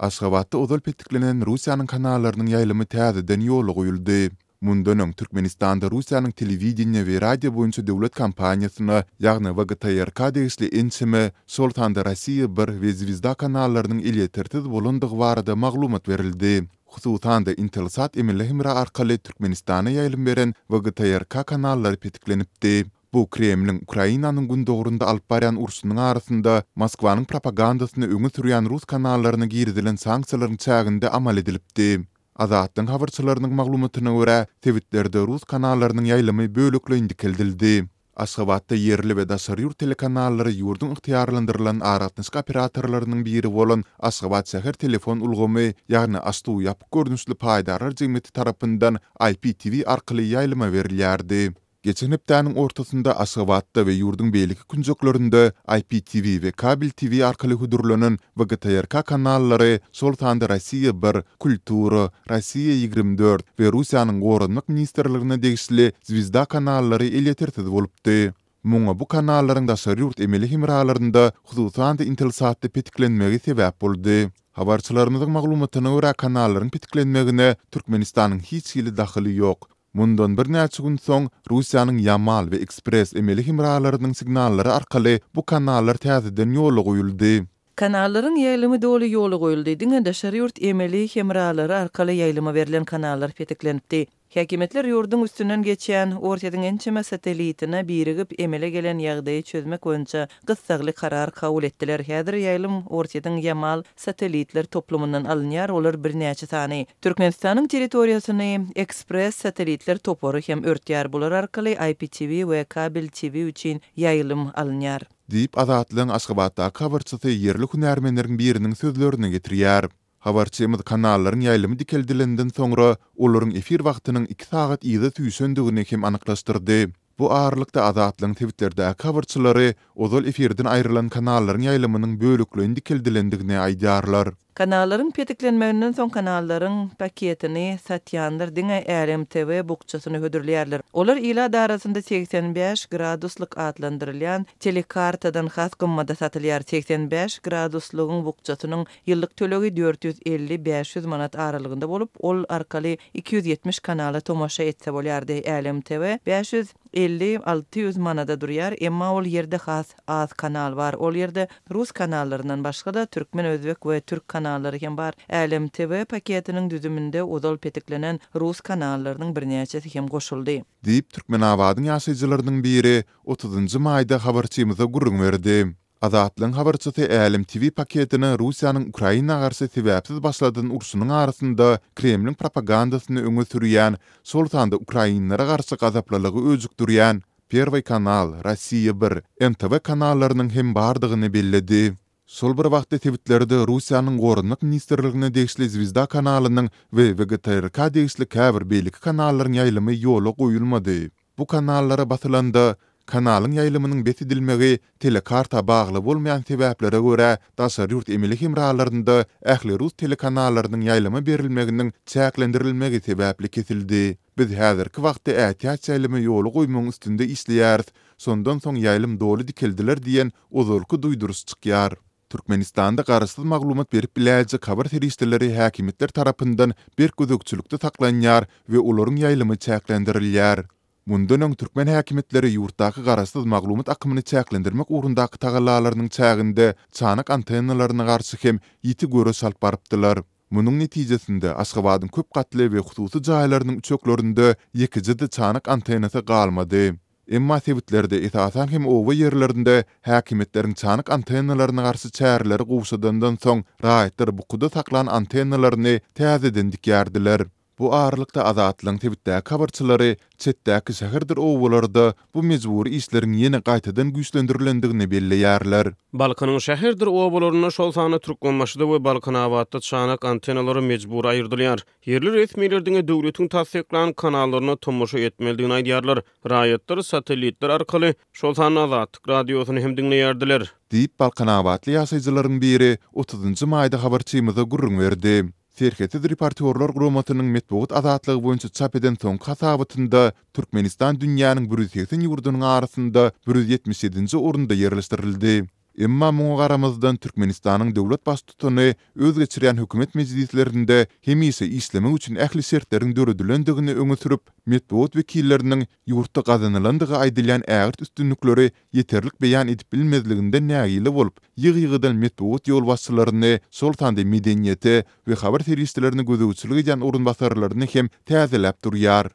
Aşgabatda ozal petiklenen Russiýanyň kanallarynyň ýaýlymy täzeden ýola goýuldy. Mundan öň, Türkmenistanda Russiýanyň telewideniýe we radio boýunça döwlet kompaniýasyna, ýagny WGTRK degişli ençeme, şol sanda Rossiýa bir we Zwezda kanallarynyň elýetersiz bolandygy barada maglumat berildi. Hususan-da, Intelsat emeli hemra arkaly Türkmenistana ýaýlym beren WGTRK kanallary petiklenipdi. Bu Kremliň Ukrainanyň gündogarynda alyp barýan urşunyň arasynda Moskwanyň propagandasyny öňe sürýän rus kanallaryna girizilen sanksiýalaryň çäginde amal edilipdi. Azatlygyň habarçylarynyň maglumatyna görä, sebitlerde rus kanallarynyň ýaýlymy bölekleýin dikeldildi. Aşgabatda ýerli we daşary ýurt telekanallary ýurduň ygtyýarlandyrylan aragatnaşyk operatorlarynyň biri bolan Aşgabat şäher telefon ulgamy, ýagny AŞTU ýapyk görnüşli paýdarlar jemgyýeti tarapyndan IPTV arkaly ýaýlyma berilýärdi. Geçen hepdäniň ortasynda Aşgabatda we ýurduň beýleki künjeklerinde IPTV we kabel TV arkaly hödürlenen WGTRK kanallary, şol sanda Rossiýa bir, Kultura, Rossiýa 24 we Russiýanyň Goranmak ministrligine degişli Zwezda kanallary elýetersiz bolupdy. Muňa bu kanallaryň daşary ýurt emeli hemralarynda, hususan-da Intelsatda petiklenmegi sebäp boldy. Habarçylarymyzyň maglumatyna görä, kanallaryň petiklenmegine Türkmenistanyň hiç hili dahyly ýok. Mundan birnäçe gün soň, Russiýanyň Ýamal we Ekspress emeli hemralarynyň signallary arkaly bu kanallar täzeden ýola goýuldy. Kanallaryň ýaýlymy doly ýola goýuldy, diňe daşary ýurt emeli hemralary arkaly ýaýlyma berlen kanallar petiklenipdi. Häkimiýetler ýurduň üstünden geçýän Orsýetiň ençeme satellitine birigip emele gelen ýagdaýy çözmek boýunça gyssagly karar kabul etdiler. Häzir ýaýlym Orsýetiň Ýamal satellitler toplumyndan alynýar, olar birnäçe sany. Türkmenistanyň territoriýasyny Ekspress satellitler topary hem örtýär, bular arkaly IPTV we kabel TV üçin ýaýlym alynýar. Diýip, Azatlygyň Aşgabatdaky habarçysy ýerli hünärmenleriň biriniň sözlerini getirýär. Habarçymyz kanallaryň ýaýlymy dikeldilenden soňra, olaryň efir wagtynyň iki sagat yza süýşendigini hem anyklaşdyrdy. Bu aralykda, Azatlygyň sebitlerdäki habarçylary ozal efirden aýrylan kanallaryň ýaýlymynyň bölekleýin dikeldilendigini aýdýarlar. Kanallaryň petiklenmeginden soň kanallaryň paketini satýanlar diňe Älem TV bukjasyny hödürleýärler. Olar ilat arasynda 85 graduslyk atlandyrylýan telekartadan has gymmada satylýar. 85 graduslygyň bukjasynyň ýyllyk tölegi 450, 500 manat aralygynda bolup, ol arkaly 270 kanala tomaşa etse bolýardy. Älem TV 550, 600 manada durýar, emma ol ýerde has Az kanal bar. Ol ýerde rus kanallaryndan başga-da, türkmen, özbek we türk kanallary hem bar. Älem TV paketiniň düzüminde ozal petiklenen rus kanallarynyň birnäçesi hem goşuldy. Diýip, Türkmenabadyň ýaşaýjylarynyň biri otuzynjy maýda habarçymyza gürrüň berdi. Azatlygyň habarçysy Älem TV paketine Russiýanyň Ukraina garşy sebäpsiz başladan urşunyň arasynda Kremliň propagandasyny öňe sürýän, şol sanda ukrainlere garşy gazaplylygy öjükdirýän Perwyý kanal, Rossiýa bir, NTV kanallarynyň hem bardygyny belledi. Şol bir wagtda sebitlerde Russiýanyň Goranmak ministrligine degişli Zwezda kanalynyň we WGTRK degişli käbir beýleki kanallaryň ýaýlymy ýola goýulmady. Bu kanallara basylanda, kanalyň ýaýlymynyň bes edilmegi telekarta bagly bolmaýan sebäplere görä daşary ýurt emeli hemralarynda ähli rus telekanallarynyň ýaýlyma berilmeginiň çäklendirilmegi sebäpli kesildi. Biz häzirki wagtda ätiýaç ýaýlymy ýola goýmagyň üstünde işleýäris, şondan soň ýaýlym doly dikeldiler diýen ozalky duýduryş çykýar. Türkmenistanda garaşsyz maglumat berip biläýjek habar serişdeleri häkimiýetler tarapyndan berk gözegçilikde saklanýar we olaryň ýaýlymy çäklendirilýär. Mundan öň türkmen häkimiýetleri ýurtdaky garaşsyz maglumat akymyny çäklendirmek ugrundaky tagallalarynyň çäginde çanak antennalaryna garşy hem ýiti göreş alyp barypdylar. Munuň netijesinde, Aşgabadyň köp gatly we hususy jaýlarynyň üçeklerinde ýekeje-de çanak antennasy galmady. Emma sebitlerde, esasan hem oba ýerlerinde häkimiýetleriň çanak antennalaryna garşy çäreleri gowşadandan soň, raýatlar bukuda saklan antennalaryny täzeden dikýärdiler. Bu aralykda Azatlygyň sebitdäki habarçylary çetdäki şäherdir obalarda bu mejbury işleriň ýene gaýtadan güýçlendirilendigini belleýärler. Balkanyň şäherdir obalarynda, şol sanda Türkmenbaşyda we Balkanabatda çanak antennalary mejbury aýyrdylýar. Ýerli resmiler diňe döwletiň tassyklan kanallaryna tomaşa etmelidigini aýdýarlar. Raýatlar satellitler arkaly, şol sanda Azatlyk Radiosyny hem diňleýärdiler. Diýip, balkanabatly ýaşaýjylaryň biri otuzynjy maýda habarçymyza gürrüň berdi. Serhetsiz reportýorlar guramasynyň metbugat azatlygy boýunça çap eden soňky hasabatynda Türkmenistan dünýäniň 180 ýurdunyň arasynda 177-nji orunda ýerleşdirildi. Emma muňa garamazdan Türkmenistanyň döwlet baştutany öz geçirýän hökümet mejlislerinde hemişe işlemek üçin ähli şertleriň döredilendigini öňe sürüp, metbugat wekilleriniň ýurtda gazanylandygy aýdylýan ägirt üstünlikleri ýeterlik beýan edip bilmezliginden nägile bolup, ýygy-ýygydan metbugat ýolbaşçylaryny, şol sanda medeniýete we habar serişdelerine gözegçilik edýän orunbasarlaryny hem täzeläp durýar.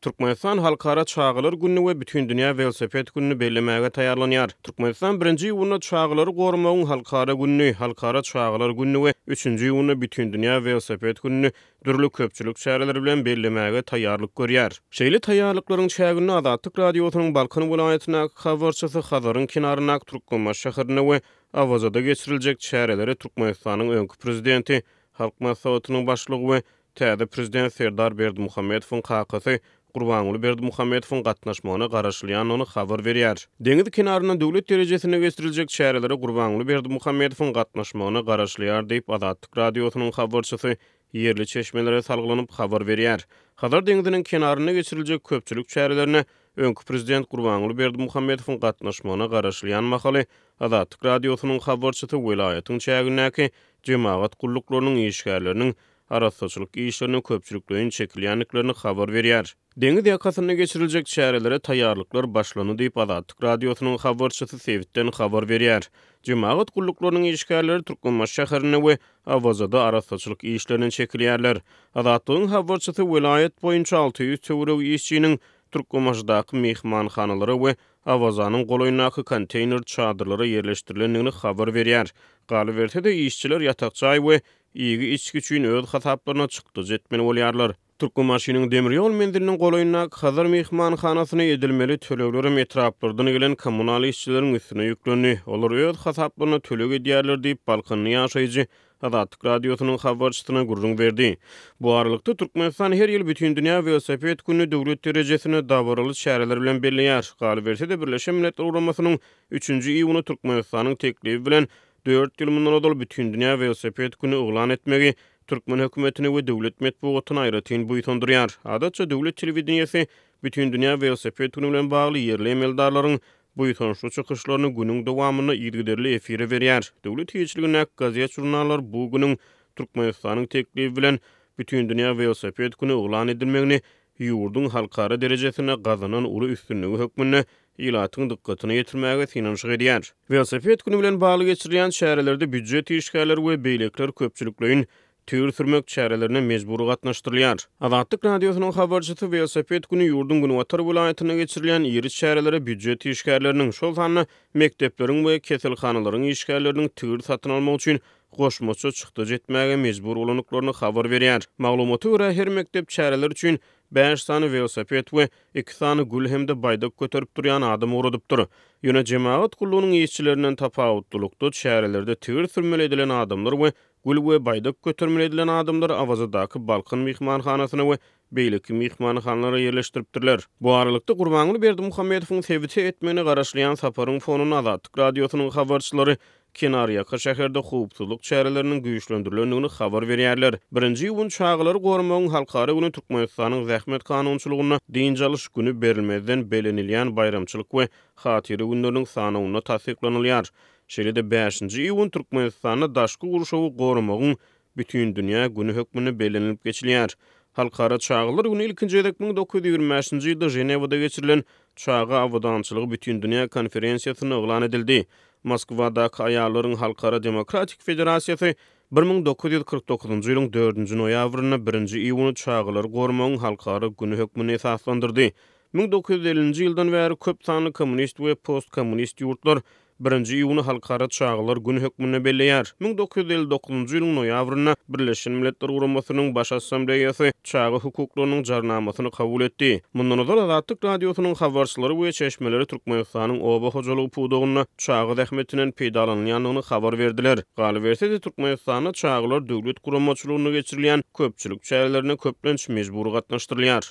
Türkmenistan Halkara çagalar gününi we Bütindünýä welosiped gününi bellemäge taýýarlanýar. Türkmenistan birinji iýunda Çagalary goramagyň halkara gününi, Halkara çagalar gününi we üçünji iýunda Bütindünýä welosiped gününi dürli köpçülik çäreleri bilen bellemäge taýýarlyk görýär. Şeýle taýýarlyklaryň çäginde Azatlyk Radiosynyň Balkan welaýatyndaky habarçysy Hazaryň kenaryndaky Türkmenbaşy şäherinde we Awazada geçiriljek çärelere Türkmenistanyň öňki prezidenti, Halk Maslahatynyň başlygy we täze prezident Serdar Berdimuhamedowyň kakasy Gurbanguly Berdimuhamedowyň gatnaşmagyna garaşylýandygyny habar berýär. Deňiz kenarynda döwlet derejesinde geçiriljek çärelere Gurbanguly Berdimuhamedowyň gatnaşmagyna garaşylýar diýip, Azatlyk Radiosynyň habarçysy ýerli çeşmelere salgylanyp habar berýär. Hazar deňziniň kenarynda geçiriljek köpçülik çärelerine öňki prezident Gurbanguly Berdimuhamedowyň gatnaşmagyna garaşylýan mahaly, Azatlyk Radiosynyň habarçysy welaýatyň çägindäki jemagat gulluklarynyň işgärleriniň arassaçylyk işlerine köpçülikleýin çekilýändiklerini habar berýär. Deňiz ýakasynda geçiriljek çärelere taýýarlyklar başlandy diýip, Azatlyk Radiosynyň habarçysy sebitden habar berýär. Jemagat gulluklarynyň işgärleri Türkmenbaşy şäherinde we Awazada arassaçylyk işlerine çekilýärler. Azatlygyň habarçysy welaýat boýunça 600 töweregi işçiniň Türkmenbaşydaky myhmanhanalara we Awazanyň golaýyndaky konteýner çadyrlara ýerleşdirilendigini habar berýär. Galyberse-de, işçiler ýatak jaý we iýgi-içgi üçin öz hasaplaryna çykdajy etmeli bolýarlar. Türkmenbaşynyň demir ýol menziliniň golaýyndaky Hazar myhmanhanasyna edilmeli töleglerem etraplardan gelen kommunal işçileriň üstüne ýüklendi. Olar öz hasaplaryna töleg edýärler diýip, balkanly ýaşaýjy Azatlyk Radiosynyň habarçysyna gürrüň berdi. Bu aralykda, Türkmenistan her ýyl Bütindünýä welosiped gününi döwlet derejesinde dabaraly çäreler bilen belleýär. Galyberse-de, Birleşen Milletler Guramasynyň üçünji iýuny Türkmenistanyň teklibi bilen dört ýyl mundan ozal Bütindünýä welosiped güni yglan etmegi türkmen hökümetini we döwlet metbugatyny aýratyn buýsandyrýar. Adatça, döwlet telewideniýesi Bütindünýä welosiped güni bilen bagly ýerli emeldarlaryň buýsançly çykyşlaryny günüň dowamynda yzygiderli efire berýär. Döwlet eýeçiligindäki gazet-žurnallar bu günüň Türkmenistanyň teklibi bilen Bütindünýä welosiped güni yglan edilmegini ýurduň halkara derejesinde gazanan uly üstünligi hökmünde ilatyň dykgatyna ýetirmäge synanyşyk edýär. Welosiped güni bilen bagly geçirilýän çärelerde býujet işgärleri we beýlekiler köpçülikleýin tigir sürmek çärelerine mejbury gatnaşdyrylýar. Azatlyk Radiosynyň habarçysy welosiped güni ýurduň günbatar welaýatynda geçirilýän iri çärelere býujet işgärleriniň, şol sanda mekdepleriň we keselhanalaryň işgärleriniň tigir satyn almak üçin goşmaça çykdajy etmäge mejbur bolandyklaryny habar berýär. Maglumata görä, her mekdep çäreler üçin bäş sany welosiped we iki sany gül hem-de baýdak göterip durýan adam ugradypdyr. Ýöne jemagat gullugynyň işçilerinden tapawutlylykda, çärelerde tigir sürmeli edilen adamlar we Gül we baýdak götermeli edilen adamlary Awazadaky Balkan myhmanhanasyna we beýleki myhmanhanalara ýerleşdiripdirler. Bu aralykda, Gurbanguly Berdimuhamedowyň sebite etmegine garaşylýan saparyň fonunda Azatlyk Radiosynyň habarçylary kenarýaka şäherde howpsuzlyk çäreleriniň güýçlendirilendigini habar berýärler. Birinji iýun Çagalary goramagyň halkara güni Türkmenistanyň zähmet kanunçylygynda dynç alyş güni berilmezden bellenilýän baýramçylyk we hatyra günleriniň sanawynda tassyklanylýar. Şeýle-de bäşinji iýun Türkmenistanda daşky gurşawy goramagyň Bütindünýä güni hökmünde bellenilip geçilýär. Halkara çagalar güni ilkinji gezek 1925-nji ýylda Ženewada geçirilen Çaga abadançylygy Bütindünýä konferensiýasynda yglan edildi. Moskwadaky Aýallaryň halkara demokratik federasiýasy 1949-njy ýylyň dördünji noýabrynda birinji iýuny Çagalary goramagyň halkara güni hökmünde esaslandyrdy. 1950-nji ýyldan bäri köp sanly kommunist we postkommunist ýurtlar Birinji iýuny Halkara çagalar güni hökmünde belleýär. 1959-njy ýylyň noýabrynda Birleşen Milletler Guramasynyň Baş Assambleýasy Çaga hukuklarynyň Jarnamasyny kabul etdi. Mundan ozal Azatlyk Radiosynyň habarçylary we çeşmeleri Türkmenistanyň oba hojalygy pudagynda çaga zähmetinden peýdalanylýandygyny habar berdiler. Galyberse-de, Türkmenistanda çagalar döwlet guramaçylygynda geçirilýän köpçülik çärelerine köplenç mejbury gatnaşdyrylýar.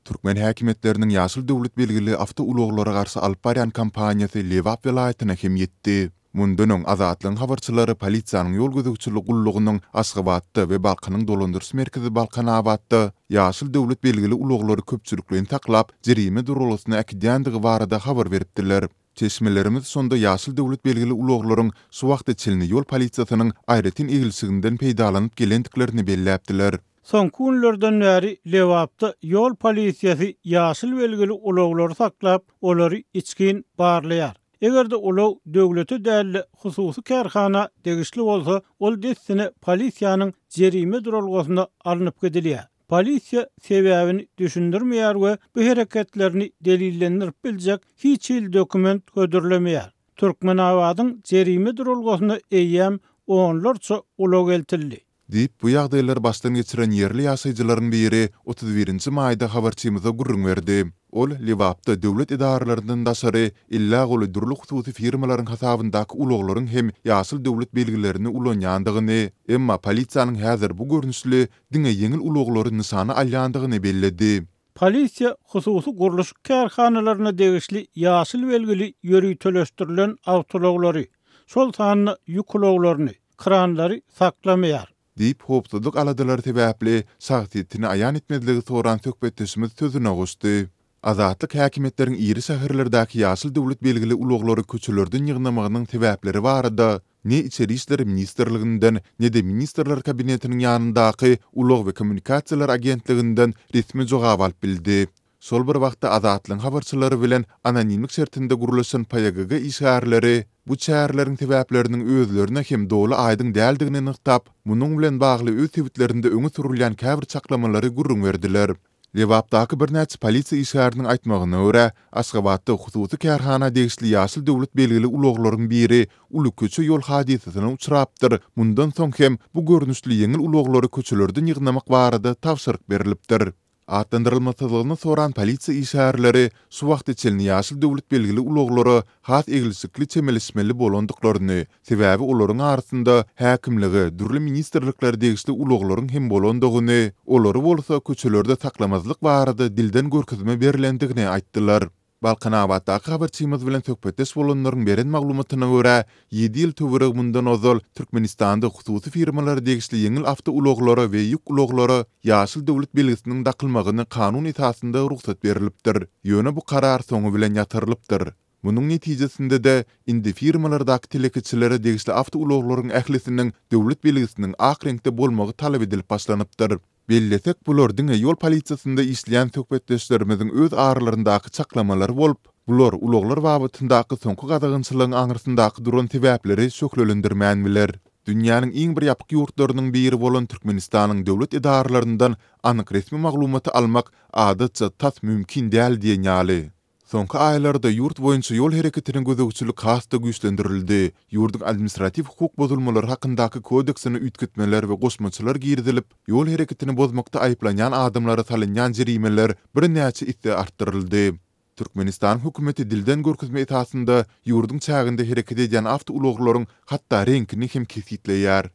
Türkmen häkimiýetleriniň ýaşyl döwlet belgili awtoulaglara garşy alyp barýan kampaniýasy Lebap welaýatyna hem ýetdi. Mundan öň, Azatlygyň habarçylary polisiýanyň ýol gözegçilik gullugynyň Aşgabatda we Balkanyň dolandyryş merkezi Balkanabatda ýaşyl döwlet belgili ulaglary köpçülikleýin saklap, jerime duralgasyna äkidýändigi barada habar beripdiler. Çeşmelerimiz şonda ýaşyl döwlet belgili ulaglaryň şu wagta çenli ýol polisiýasynyň aýratyn eglişiginden peýdalanyp gelendiklerini belläpdiler. Soňky günlerden bäri Lebapda ýol polisiýasy ýaşyl belgili ulaglary saklap, olary içgin barlaýar. Eger-de ulag döwlete däl-de, hususy kärhana degişli bolsa, ol dessine polisiýanyň jerime duralgasyna alnyp gidilýär. Polisiýa sebäbini düşündirmeýär we bu hereketlerini delillendirip biljek hiç hili dokument hödürlemeýär. Türkmenabadyň jerime duralgasyna eýýäm onlarça ulag eltildi. Diýip, bu ýagdaýlary başdan geçiren ýerli ýaşaýjylaryň biri 31 nji maýda habarçymyza gürrüň berdi. Ol Lebapda döwlet edaralaryndan daşary ellä goly dürli hususy firmalaryň hasabyndaky ulaglaryň hem ýaşyl döwlet belgilerini ulanýandygyny, emma polisiýanyň häzir bu görnüşli diňe ýeňil ulaglary nyşana alýandygyny belledi. Polisiýa hususy gurluşyk kärhanalaryna degişli ýaşyl belgili ýöriteleşdirilen awtoulaglary, şol sanda ýük ulaglaryny, kranlary saklamaýar. Diýip, howpsuzlyk aladalary sebäpli şahsyýetini aýan etmezligi soran söhbetdeşimiz sözüne goşdy. Azatlyk häkimiýetleriň iri şäherlerdäki ýaşyl döwlet belgili ulaglary köçelerden ýygnamagynyň sebäpleri barada ne Içeri işler ministrliginden, ne-de Ministrler Kabinetiniň ýanyndaky Ulag we kommunikasiýalar agentliginden resmi jogap alyp bildi. Şol bir wagtda Azatlygyň habarçylary bilen anonimlik şertinde gürleşen PYGG işgärleri bu çäreleriň sebäpleriniň özlerine hem doly aýdyň däldigini nygtap, munuň bilen bagly öz sebitlerinde öňe sürülýän käbir çaklamalary gürrüň berdiler. Lebapdaky birnäçe polisiýa işgäriniň aýtmagyna görä, Aşgabatda hususy kärhana degişli ýaşyl döwlet belgili ulaglaryň biri uly köçe-ýol hadysasyna uçrapdyr, mundan soň hem bu görnüşli ýeňil ulaglary köçelerden ýygnamak barada tabşyryk berlipdir. Atlandyrylmasyzlygyny soran polisiýa işgärleri şu wagta çenli ýaşyl döwlet belgili ulaglara has eglişikli çemeleşmeli bolandyklaryny, sebäbi olaryň arasynda häkimlige, dürli ministrliklere degişli ulaglaryň hem bolandygyny, olary bolsa köçelerde saklamazlyk barada dilden görkezme berlendigini aýtdylar. Balkanabatdaky habarçymyz bilen söhbetdeş bolanlaryň beren maglumatyna görä, ýedi ýyl töweregi mundan ozal Türkmenistanda hususy firmalara degişli ýeňil awtoulaglara we ýük ulaglara ýaşyl döwlet belgisiniň dakylmagyna kanun esasynda rugsat berlipdir. Ýöne bu karar soňy bilen ýatyrylypdyr. Munuň netijesinde-de, indi firmalardaky telekeçilere degişli awtoulaglaryň ählisiniň döwlet belgisiniň ak reňkde bolmagy talap edilip başlanypdyr. Bellesek, bular diňe ýol polisiýasynda işleýän söhbetdeşlerimiziň öz aralaryndaky çaklamalary bolup, bular ulaglar babatyndaky soňky gadagançylygyň aňyrsyndaky duran sebäpleri şöhlelendirmän biler. Dünýäniň iň bir ýapyk ýurtlarynyň biri bolan Türkmenistanyň döwlet edaralaryndan anyk resmi maglumaty almak adatça tas mümkin däl diýen ýaly. Soňky aýlarda ýurt boýunça ýol hereketine gözegçilik has-da güýçlendirildi. Ýurduň Administratiw hukuk bozulmalary hakyndaky kodeksine üýtgetmeler we goşmaçalar girizilip, ýol hereketini bozmakda aýyplanýan adamlara salynýan jerimeler birnäçe esse artdyryldy. Türkmenistanyň hökümeti dilden görkezme esasynda ýurduň çäginde hereket edýän awtoulaglaryň hatda reňkini hem kesgitleýär.